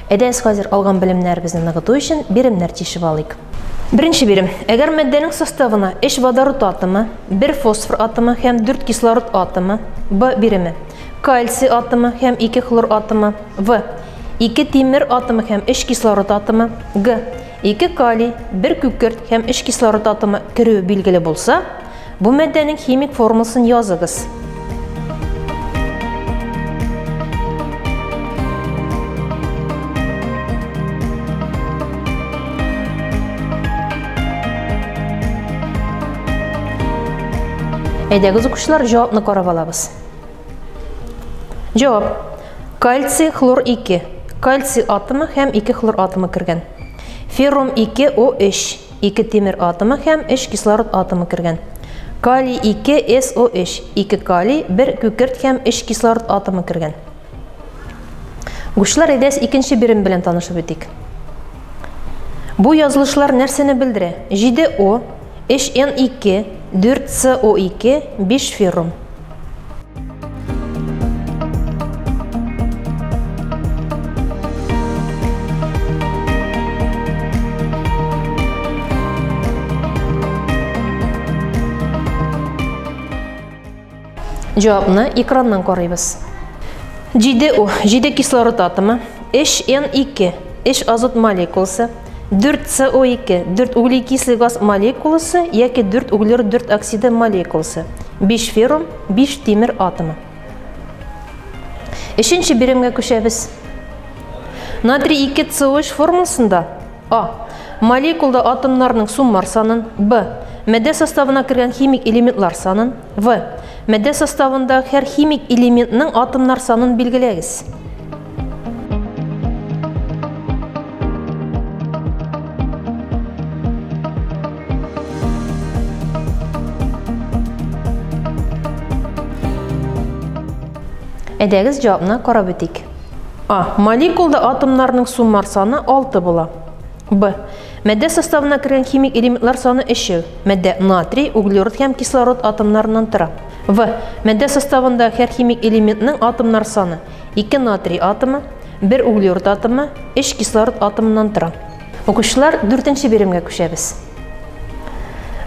Әйдәгез хәзер алган белемнәребезне ныгыту өчен биремнәр чишеп алыйк. Беренче бирем. Әгәр матдәнең составына 3 водород атомы, 1 фосфор атомы һәм 4 кислород атомы, Б биреме, кальций атомы һәм 2 хлор атомы, В, 2 тимер атомы һәм 3 кислород атомы, Г, 2 калий, 1 күкерт һәм 3 кислород атомы керүе билгеле булса, бу матдәнең химик формуласын языгыз. Әйдәгез, укучылар, җавапны карап алабыз. Җавап. Кальций хлор 2. Кальций атомы һәм 2 хлор атомы кергән. Феррум 2 О3. 2 тимер атомы һәм 3 кислород атомы кергән. Калий 2 СО3. 2 калий, 1 күкерт һәм 3 кислород атомы кергән. Укучылар, әйдәгез икенче бирем белән танышып үтик. Бу язылышлар нәрсәне белдерә? 7 О, 3 Н2, 4 СО2, 5 феррум. Җавапны экраннан карыйбыз. 7 О, 7 кислород атомы, 3 Н2, 3 азот молекуласы, 4 СО2, 4 углекислый газ молекуласы яки 4 углерод 4 оксиды молекуласы, 5 феррум, 5 тимер атомы. Өченче биремгә күчәбез. Натрий 2 СО3 формуласында А. Молекулда атомнарның суммар санын, Б. Матдә составына кергән химик элементлар санын, В. Матдә составында һәр химик элементның атомнар санын билгеләгез. Әйдәгез җавапны карап үтик. А. Молекулда атомнарның суммар саны 6 була. Б. Матдә составына кергән химик элементлар саны өчәү. Матдә натрий, углерод һәм кислород атомнарыннан тора. В. Матдә составында һәр химик элементның атомнар саны 2 натрий атомы, 1 углерод атомы, 3 кислород атомыннан тора. Укучылар, дүртенче биремгә күчәбез.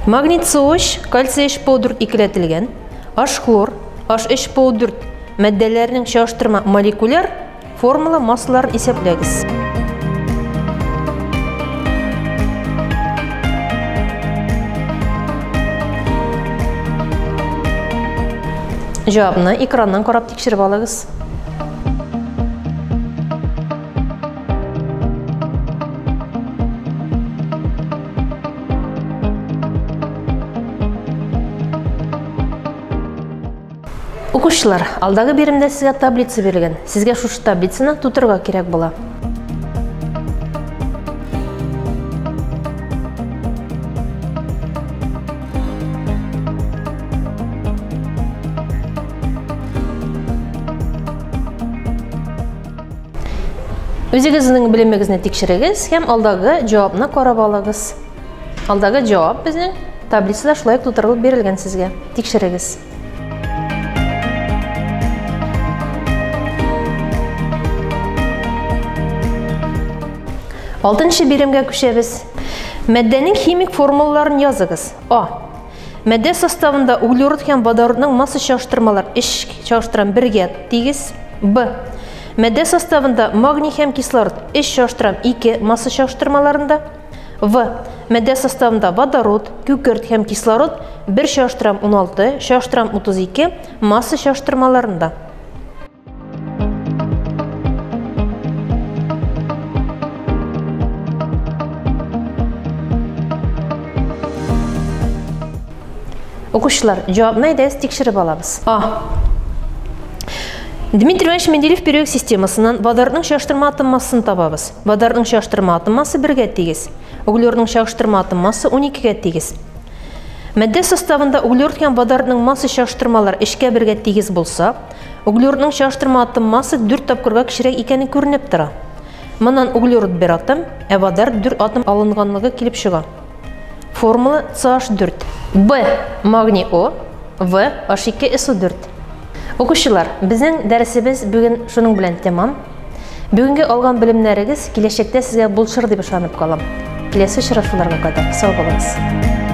Магний СО3, кальций 3 ПО4 икеләтелгән, H-хлор, H3 ПО4 матдәләренең чагыштырма молекуляр формула массаларын исәпләгез. Җавапны экраннан карап тикшереп алыгыз. Укучылар, алдагы биремдә сезгә таблица бирелгән. Сезгә шушы таблицаны тутырырга кирәк була. Үзегезнең белемегезне тикшерегез һәм алдагы җавапны карап алыгыз. Алдагы җавап безнең таблицада шулай ук тутырылып бирелгән сезгә. Тикшерегез. Алтынчы биремгә күчәбез. Матдәнең химик формулаларын языгыз. А. Матдә составында углерод һәм водородның масса чагыштырмалар 3 чагыштырам бергә тигез. Б. Матдә составында магний һәм кислород 3 чагыштырам 2 масса чагыштырмаларында. В. Матдә составында водород, күкерт һәм кислород 1 чагыштырам 16, чагыштырам 32 масса чагыштырмаларында. Укучылар, җавапны әйдәгез тикшереп алабыз. А. Дмитрий Иванович Менделеев периодик системасыннан водородның чагыштырма атом массасын табабыз. Водородның чагыштырма атом массы бергә тигез. Углеродның чагыштырма атом массы 12-гә тигез. Матдә составында углерод һәм водородның масса чагыштырмалары өчкә бергә тигез булса, углеродның чагыштырма атом массы 4 тапкырга кечерәк икәне күренеп тора. Моннан углерод бер атом, ә водород 4 атом алынганлыгы килеп чыга. Формула CH4. Б. Магний О, В. H2SO4. Укучылар, безнең дәресебез бүген шуның белән тәмам. Бүгенге алган белемнәрегез киләчәктә сезгә булышыр дип ышанып калам. Киләсе очрашуларга кадәр сау булыгыз.